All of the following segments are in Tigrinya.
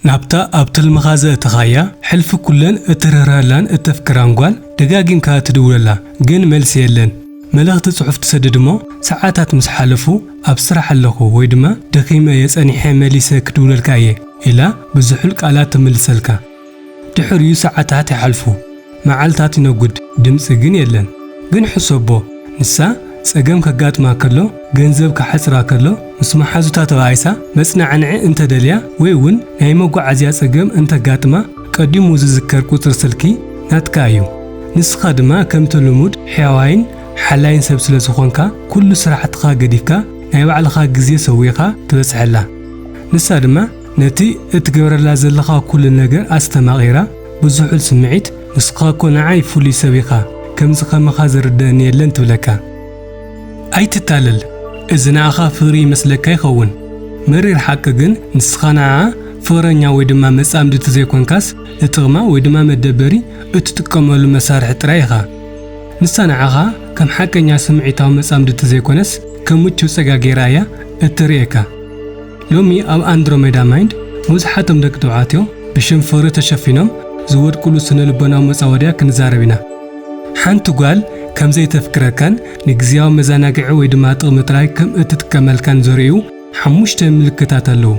ናብታ ኣብ ትልምኻ ዘእተኻያ፣ ሕልፊ ኩለን እትርህረላን እተፍቅራን ጓል ደጋጊምካ ትድውለላ፣ ግን መልሲ የለን። መልእኽቲ ጽሑፍ ትሰድድ እሞ፣ ሰዓታት ምስ ሓለፉ፣ ኣብ ስራሕ ኣለኹ ወይ ድማ ደኺመ እየ ጸኒሐ መሊሰ ክድውለልካ እየ ኢላ ብዝሑል ቃላት ትምልሰልካ። ድሕሪኡ ሰዓታት ይሓልፉ፣ መዓልታት ይነጉድ፣ ድምጺ ግን የለን። ግን ሕሰቦ፣ ንሳ ጸገም ከጋጥማ ከሎ፣ ገንዘብ ክሓጽራ ከሎ፣ ምስ መሓዙታ ተባኢሳ መጽናዕንዒ እንተደልያ ወይ እውን ናይ መጓዓዝያ ጸገም እንተጋጥማ፣ ቀዲሙ ዝዝከር ቁጽሪ ስልኪ ናትካ እዩ። ንስኻ ድማ ከምቲ ልሙድ ሕያዋይን ሓላይን ሰብ ስለ ዝኾንካ፣ ኩሉ ስራሕትኻ ገዲፍካ ናይ ባዕልኻ ግዜ ሰዊኻ ትበጽሐላ። ንሳ ድማ ነቲ እትገብረላ ዘለኻ ኩሉ ነገር ኣስተማቒራ፣ ብዝሑል ስምዒት፣ "ንስኻ እኮ ንዓይ ፍሉይ ሰብ ኢኻ፣ ከምዚ ከማኻ ዝርደኣኒ የለን" ትብለካ። ኣይትታለል፣ እዚ ንዓኻ ፍቕሪ ይመስለካ ይኸውን። መሪር ሓቂ ግን፣ ንስኻ ንዓኣ ፍቕረኛ ወይ ድማ መጻምድቲ ዘይኮንካስ፣ ንጥቕማ ወይ ድማ መደበሪ እትጥቀመሉ መሳርሒ ጥራይ ኢኻ። ንሳ ንዓኻ ከም ሓቀኛ ስምዒታዊ መጻምድቲ ዘይኮነስ፣ ከም ምቹው ጸጋ ገይራ እያ እትርእየካ። ሎሚ ኣብ ኣንድሮሜዳ ማይንድ፣ መብዛሕትኦም ደቂ ተባዕትዮ ብሽም ፍቕሪ ተሸፊኖም ዝወድቅሉ ስነ ልቦናዊ መጻወድያ ክንዛረብ ኢና። ሓንቲ ጓል ከም ዘይተፍቅረካን ንግዝያዊ መዘናግዒ ወይ ድማ ጥቕሚ ጥራይ ከም እትጥቀመልካን ዘርእዩ ሓሙሽተ ምልክታት ኣለዉ።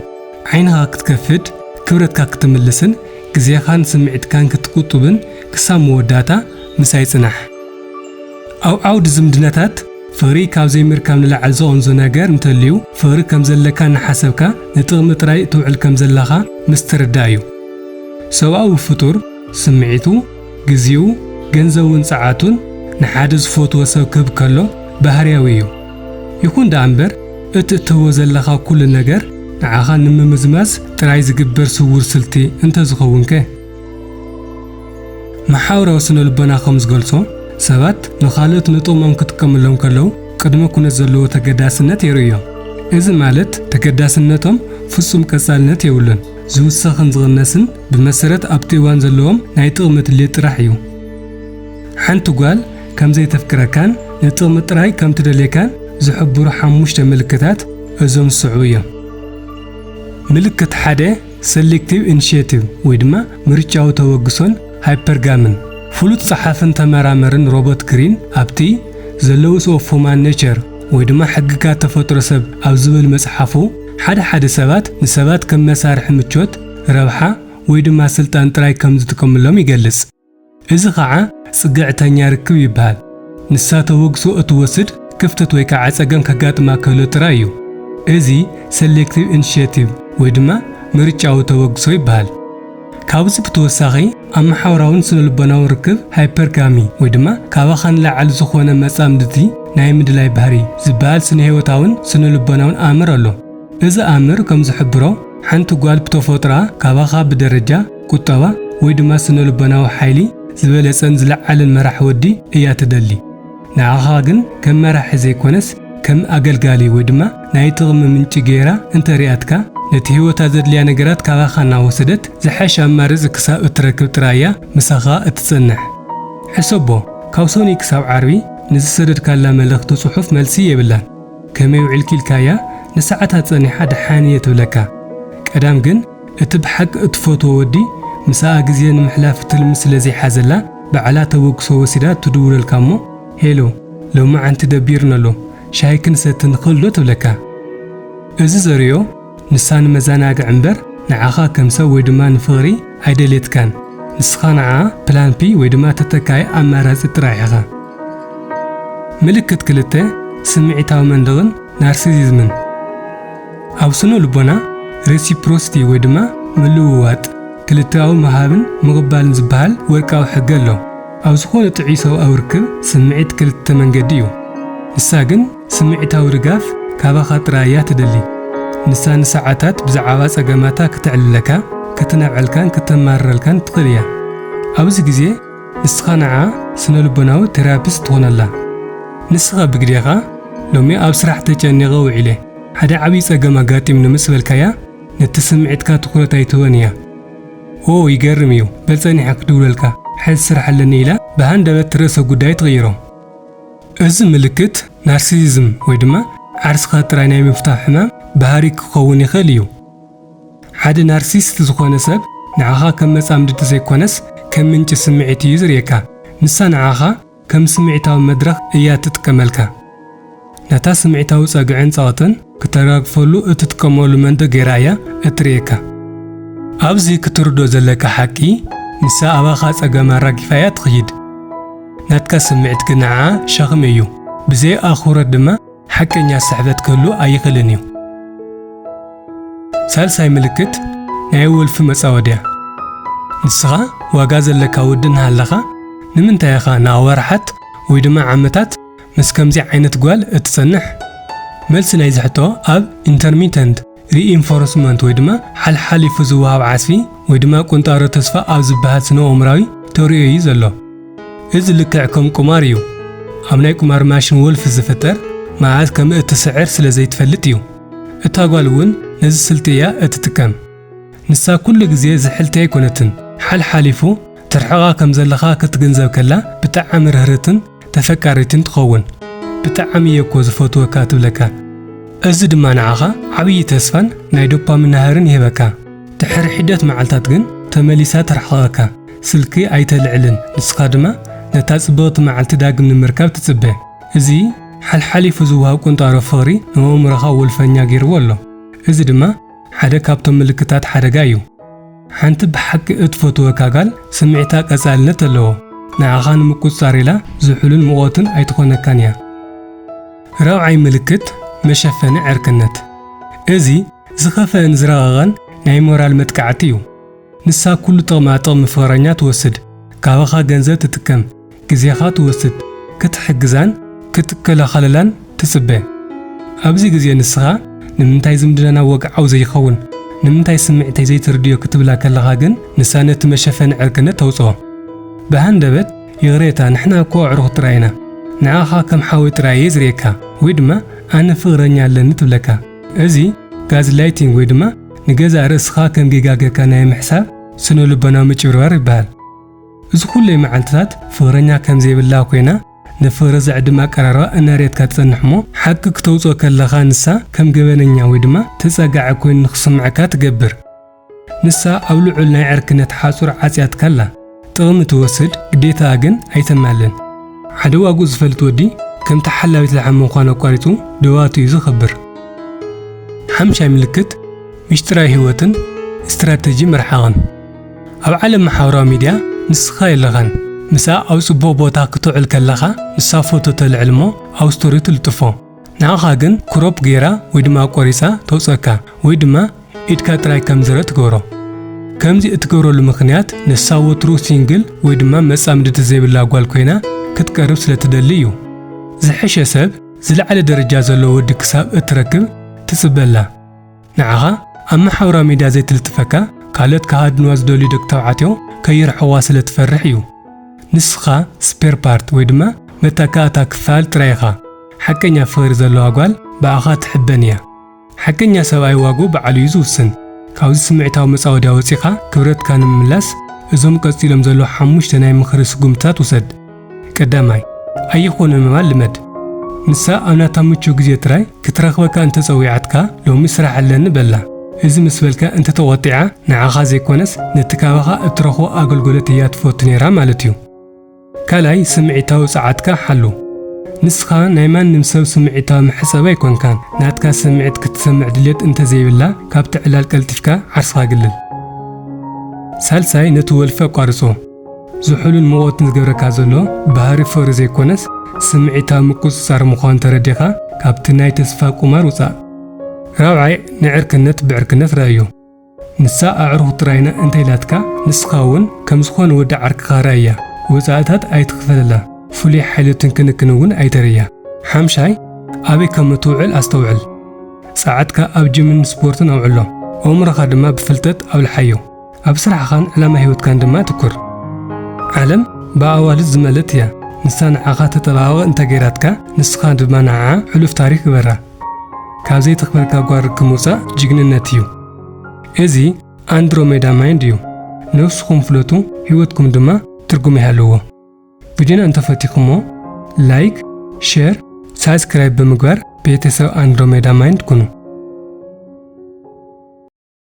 ዓይንኻ ክትከፍት፣ ክብረትካ ክትምልስን ግዜኻን ስምዒትካን ክትቁጥብን ክሳብ መወዳእታ ምሳይ ጽናሕ። ኣብ ዓውዲ ዝምድናታት፣ ፍቕሪ ካብ ዘይምርካብ ንላዕሊ ዝቐንዞ ነገር እንተልዩ፣ ፍቕሪ ከም ዘለካ እናሓሰብካ ንጥቕሚ ጥራይ ትውዕል ከም ዘለኻ ምስትርዳእ እዩ። ሰብኣዊ ፍጡር ስምዒቱ፣ ግዜኡ፣ ገንዘቡን ጸዓቱን ንሓደ ዝፈትዎ ሰብ ክህብ ከሎ ባህርያዊ እዩ። ይኹን ደኣ እምበር፣ እቲ እትህቦ ዘለኻ ኩሉ ነገር ንዓኻ ንምምዝማዝ ጥራይ ዝግበር ስዉር ስልቲ እንተዝኸውንከ? መሓውራዊ ስነ ልቦና ከም ዝገልጾ፣ ሰባት ንኻልኦት ንጥቕሞም ክጥቀምሎም ከለዉ ቅድመ ኩነት ዘለዎ ተገዳስነት የርእዮም። እዚ ማለት ተገዳስነቶም ፍጹም ቀጻልነት የብሉን፣ ዝውሰኽን ዝቕነስን ብመሰረት ኣብቲ እዋን ዘለዎም ናይ ጥቕሚ ድሌት ጥራሕ እዩ። ሓንቲ ጓል ከም ዘይተፍቅረካን ንጥቕሚ ጥራይ ከም ትደልየካን ዝሕብሩ ሓሙሽተ ምልክታት እዞም ዝስዕቡ እዮም። ምልክት ሓደ፣ ሰሌክቲቭ ኢኒሺየቲቭ ወይ ድማ ምርጫዊ ተበግሶን ሃይፐርጋምን። ፍሉጥ ጸሓፍን ተመራመርን ሮበርት ግሪን ኣብቲ ዘ ሎውስ ኦፍ ሁማን ኔቸር ወይ ድማ ሕግጋት ተፈጥሮ ሰብ ኣብ ዝብል መጽሓፉ፣ ሓደ ሓደ ሰባት ንሰባት ከም መሳርሒ ምቾት፣ ረብሓ ወይ ድማ ስልጣን ጥራይ ከም ዝጥቀምሎም ይገልጽ። እዚ ኸዓ ጽግዕተኛ ርክብ ይበሃል። ንሳ ተበግሶ እትወስድ ክፍተት ወይ ከዓ ጸገም ከጋጥማ ከሎ ጥራይ እዩ። እዚ ሰሌክቲቭ ኢኒሺየቲቭ ወይ ድማ ምርጫዊ ተበግሶ ይበሃል። ካብዚ ብተወሳኺ፣ ኣብ መሓውራውን ስነ-ልቦናውን ርክብ ሃይፐርጋሚ ወይ ድማ ካባኻ ንላዕሊ ዝኾነ መጻምድቲ ናይ ምድላይ ባህሪ ዝበሃል ስነ-ህይወታውን ስነ-ልቦናውን ኣምር ኣሎ። እዚ ኣምር ከም ዝሕብሮ፣ ሓንቲ ጓል ብተፈጥሮኣ ካባኻ ብደረጃ፣ ቁጠባ ወይ ድማ ስነ-ልቦናዊ ሓይሊ ዝበለጸን ዝለዓለን መራሕ ወዲ እያ ትደሊ። ንዓኻ ግን ከም መራሒ ዘይኮነስ ከም ኣገልጋሊ ወይ ድማ ናይ ጥቕሚ ምንጪ ገይራ እንተሪኣትካ፣ ነቲ ህይወታ ዘድልያ ነገራት ካባኻ እናወሰደት ዝሐሸ ኣማራጺ ክሳብ እትረክብ ጥራይ እያ ምሳኻ እትጸንሕ። ሕሰቦ፣ ካብ ሰኑይ ክሳብ ዓርቢ ንዝሰደድካላ መልእኽቲ ጽሑፍ መልሲ የብላን። ከመይ ውዒልኪ ኢልካያ ንሰዓታት ጸኒሓ ደሓን እየ ትብለካ። ቀዳም ግን እቲ ብሓቂ እትፈትዎ ወዲ ምስኣ ግዜ ንምሕላፍ ትልሚ ስለ ዘይሓዘላ ባዕላ ተበግሶ ወሲዳ ትድውለልካ እሞ፣ "ሄሎ፣ ሎማዓንቲ ደቢርኒ ኣሎ፣ ሻሂ ክንሰቲ ንኽእል ዶ?" ትብለካ። እዚ ዘርእዮ ንሳ ንመዘናግዒ እምበር ንዓኻ ከም ሰብ ወይ ድማ ንፍቕሪ ኣይደልየትካን። ንስኻ ንዓኣ ፕላን ፒ ወይ ድማ ተተካኢ ኣማራጺ ጥራይ ኢኻ። ምልክት ክልተ፣ ስምዒታዊ መንደቕን ናርሲሲዝምን። ኣብ ስነ ልቦና ሬሲፕሮሲቲ ወይ ድማ ምልውዋጥ ክልተኣዊ ምሃብን ምቕባልን ዝበሃል ወርቃዊ ሕጊ ኣሎ። ኣብ ዝኾነ ጥዑይ ሰብኣዊ ርክብ ስምዒት ክልተ መንገዲ እዩ። ንሳ ግን ስምዒታዊ ድጋፍ ካባኻ ጥራይ እያ ትደሊ። ንሳ ንሰዓታት ብዛዕባ ጸገማታ ክትዕልለካ፣ ክትነብዐልካን ክተማርረልካን ትኽእል እያ። ኣብዚ ግዜ ንስኻ ንዓ ስነ ልቦናዊ ቴራፒስት ትኾነላ። ንስኻ ብግዴኻ፣ "ሎሚ ኣብ ስራሕ ተጨኒቐ ውዒለ፣ ሓደ ዓብዪ ጸገም ኣጋጢምኒ" ምስ በልካያ፣ ነቲ ስምዒትካ ትኹረት ኣይትህቦን እያ። "ኦ፣ ይገርም እዩ፣ በል ጸኒሐ ክድውለልካ፣ ሕዚ ስራሕ ኣለኒ" ኢላ ብሃንደበት ርእሰ ጉዳይ ትቕይሮ። እዚ ምልክት ናርሲሲዝም ወይ ድማ ዓርስኻ ጥራይ ናይ ምፍታው ሕማም ባህሪ ክኸውን ይኽእል እዩ። ሓደ ናርሲስት ዝኾነ ሰብ ንዓኻ ከም መጻምድቲ ዘይኮነስ ከም ምንጪ ስምዒት እዩ ዝርእየካ። ንሳ ንዓኻ ከም ስምዒታዊ መድረኽ እያ ትጥቀመልካ። ነታ ስምዒታዊ ጸግዕን ጸቕጥን ክተራግፈሉ እትጥቀመሉ መንደቕ ገይራ እያ እትርእየካ። ኣብዚ ክትርዶ ዘለካ ሓቂ፣ ንሳ ኣባኻ ጸገም ኣራጊፋ እያ ትኽይድ። ናትካ ስምዒት ግን ንዓኣ ሸኽሚ እዩ። ብዘይ ኣኽብሮት ድማ ሓቀኛ ስሕበት ክህሉ ኣይኽእልን እዩ። ሳልሳይ ምልክት ናይ ወልፊ መጻወድያ። ንስኻ ዋጋ ዘለካ ወዲ እናሃለኻ ንምንታይ ኢኻ ንኣዋርሓት ወይ ድማ ዓመታት ምስ ከምዚ ዓይነት ጓል እትጸንሕ? መልሲ ናይዚ ሕቶ ኣብ ኢንተርሚተንት ሪኢንፎርስመንት ወይ ድማ ሓልሓሊፉ ዝወሃብ ዓስቢ ወይ ድማ ቁንጣሮ ተስፋ ኣብ ዝበሃል ስነ ኣእምራዊ ተርእዮ እዩ ዘሎ። እዚ ልክዕ ከም ቁማር እዩ። ኣብ ናይ ቁማር ማሽን ወልፊ ዝፍጠር መዓስ ከም እትስዕር ስለ ዘይትፈልጥ እዩ። እታ ጓል እውን ነዚ ስልቲ እያ እትጥቀም። ንሳ ኩሉ ግዜ ዝሕልቲ ኣይኮነትን። ሓልሓሊፉ ትርሕቓ ከም ዘለኻ ክትግንዘብ ከላ ብጣዕሚ ርህርትን ተፈቃሪትን ትኸውን። ብጣዕሚ እየ እኮ ዝፈትወካ ትብለካ። እዚ ድማ ንዓኻ ዓብዪ ተስፋን ናይ ዶፓሚን ናህርን ይህበካ። ድሕሪ ሒደት መዓልታት ግን ተመሊሳ ትርሕቐካ። ስልኪ ኣይተልዕልን፣ ንስኻ ድማ ነታ ጽብቕቲ መዓልቲ ዳግም ንምርካብ ትጽበ። እዚ ሓልሓሊፉ ዝወሃብ ቁንጣሮ ፍቕሪ ንኣእምሮኻ ወልፈኛ ገይርዎ ኣሎ። እዚ ድማ ሓደ ካብቶም ምልክታት ሓደጋ እዩ። ሓንቲ ብሓቂ እትፈትወካ ጋል ስምዒታ ቀጻልነት ኣለዎ። ንዓኻ ንምቁጽጻር ኢላ ዝሑልን ምቖትን ኣይትኾነካን እያ። ራብዓይ ምልክት መሸፈኒ ዕርክነት። እዚ ዝኸፍአን ዝረቐቐን ናይ ሞራል መጥቃዕቲ እዩ። ንሳ ኩሉ ጥቕማ ጥቕሚ ፍቕረኛ ትወስድ፣ ካባኻ ገንዘብ ትጥቀም፣ ግዜኻ ትወስድ፣ ክትሕግዛን ክትከላኸለላን ትጽበ። ኣብዚ ግዜ ንስኻ ንምንታይ ዝምድናና ወግዓዊ ዘይኸውን፣ ንምንታይ ስምዒተይ ዘይትርድዮ ክትብላ ከለኻ ግን ንሳ ነቲ መሸፈኒ ዕርክነት ተውጽኦ። ብሃንደበት ይቕሬታ፣ ንሕና እኮ ኣዕሩኽ ጥራይ ኢና፣ ንዓኻ ከም ሓወይ ጥራይ እየ ዝርእየካ ወይ ድማ ኣነ ፍቕረኛ ኣለኒ ትብለካ። እዚ ጋዝላይቲንግ ወይ ድማ ንገዛእ ርእስኻ ከም ጌጋ ጌርካ ናይ ምሕሳብ ስነ ልቦናዊ ምጭብርባር ይበሃል። እዚ ኩለይ መዓልትታት ፍቕረኛ ከም ዘይብላ ኮይና ንፍቕሪ ዘዕድም ኣቀራርባ እናርእየትካ ትጸንሕ እሞ ሓቂ ክተውጽኦ ከለኻ ንሳ ከም ገበነኛ ወይ ድማ ተጸጋዒ ኮይኑ ንኽስምዐካ ትገብር። ንሳ ኣብ ልዑል ናይ ዕርክነት ሓጹር ዓጽያትካ ኣላ። ጥቕሚ ትወስድ፣ ግዴታኣ ግን ኣይተማልን። ሓደ ዋግኡ ዝፈልጥ ወዲ ከምቲ ሓላዊት ላሕሚ ምዃኑ ኣቋሪጹ ደዋቱ እዩ ዝኸብር። ሓምሻይ ምልክት፣ ምሽጥራዊ ህይወትን ስትራተጂ ምርሓቕን። ኣብ ዓለም ማሕበራዊ ሚድያ ንስኻ የለኻን። ምስኣ ኣብ ጽቡቕ ቦታ ክትውዕል ከለኻ ንሳ ፎቶ ተልዕል እሞ ኣብ ስቶሪ ትልጥፎ። ንዓኻ ግን ክሮፕ ገይራ ወይ ድማ ኣቋሪጻ ተውጸካ ወይ ድማ ኢድካ ጥራይ ከም ዝረእ ትገብሮ። ከምዚ እትገብረሉ ምኽንያት ንሳ ወትሩ ሲንግል ወይ ድማ መጻምድቲ ዘይብላ ጓል ኮይና ክትቀርብ ስለ ትደሊ እዩ። ዝሕሸ ሰብ ዝለዓለ ደረጃ ዘለዎ ወዲ ክሳብ እትረክብ ትጽበ ኣላ። ንዓኻ ኣብ ማሕበራዊ ሚድያ ዘይትልጥፈካ ካልኦት ክሃድንዋ ዝደልዩ ደቂ ተባዕትዮ ከይርሕቑዋ ስለ ትፈርሕ እዩ። ንስኻ ስፔር ፓርት ወይ ድማ መተካእታ ክፋል ጥራይ ኢኻ። ሓቀኛ ፍቕሪ ዘለዋ ጓል ብኣኻ ትሕበን እያ። ሓቀኛ ሰብኣይ ዋግኡ ባዕሉ እዩ ዝውስን። ካብዚ ስምዒታዊ መጻወድያ ወጺኻ ክብረትካ ንምምላስ እዞም ቀጺሎም ዘለዉ ሓሙሽተ ናይ ምኽሪ ስጉምትታት ውሰድ። ቀዳማይ፣ ኣይኾንን ምባል ልመድ። ንሳ ኣብ ናታ ምቹው ግዜ ጥራይ ክትረኽበካ እንተጸዊዓትካ፣ "ሎሚ ስራሕ ኣለኒ" በላ። እዚ ምስ በልካ እንተተቖጢዓ፣ ንዓኻ ዘይኮነስ ነቲ ካባኻ እትረኽቦ ኣገልግሎት እያ ትፈቱ ነይራ ማለት እዩ። ካልኣይ፣ ስምዒታዊ ጸዓትካ ሓሉ። ንስኻ ናይ ማንም ሰብ ስምዒታዊ መሕጸቢ ኣይኮንካን። ናትካ ስምዒት ክትሰምዕ ድሌት እንተዘይብላ፣ ካብቲ ዕላል ቀልጢፍካ ዓርስኻ ግልል። ሳልሳይ፣ ነቲ ወልፊ ኣቋርጾ። ዝሑልን ምቖትን ዝገብረካ ዘሎ ባህሪ ፍቕሪ ዘይኮነስ፣ ስምዒታዊ ምቁጽጻር ምዃኑ ተረዲኻ፣ ካብቲ ናይ ተስፋ ቁማር ውጻእ። ራብዓይ፣ ንዕርክነት ብዕርክነት ረኣዮ። ንሳ ኣዕሩኽ ጥራይና እንተ ኢላትካ፣ ንስኻ እውን ከም ዝኾነ ወዲ ዓርክኻ ረኣያ። ወጻእታት ኣይትኽፈልላ፣ ፍሉይ ሓይሊ ትንክንክን እውን ኣይተርእያ። ሓምሻይ፣ ኣበይ ከም እትውዕል ኣስተውዕል። ጸዓትካ ኣብ ጂምን ስፖርትን ኣውዕሎ፣ ኣእምሮኻ ድማ ብፍልጠት ኣብልሓዮ። ኣብ ስራሕኻን ዕላማ ህይወትካን ድማ ትኩር። ዓለም ብኣዋልድ ዝመልእት እያ። ንሳ ንዓኻ ተጠባብቕ እንተ ገይራትካ፣ ንስኻ ድማ ንዓኣ ሕሉፍ ታሪኽ ግበራ። ካብ ዘይትኽበርካ ጓር ርክብ ምውጻእ ጅግንነት እዩ። እዚ ኣንድሮሜዳ ማይንድ እዩ። ነብስኹም ፍለጡ፣ ህይወትኩም ድማ ትርጉም ይሃልዎ። ቪድዮና እንተፈቲኹሞ፣ ላይክ፣ ሼር፣ ሳብስክራይብ ብምግባር ቤተሰብ ኣንድሮሜዳ ማይንድ ኩኑ።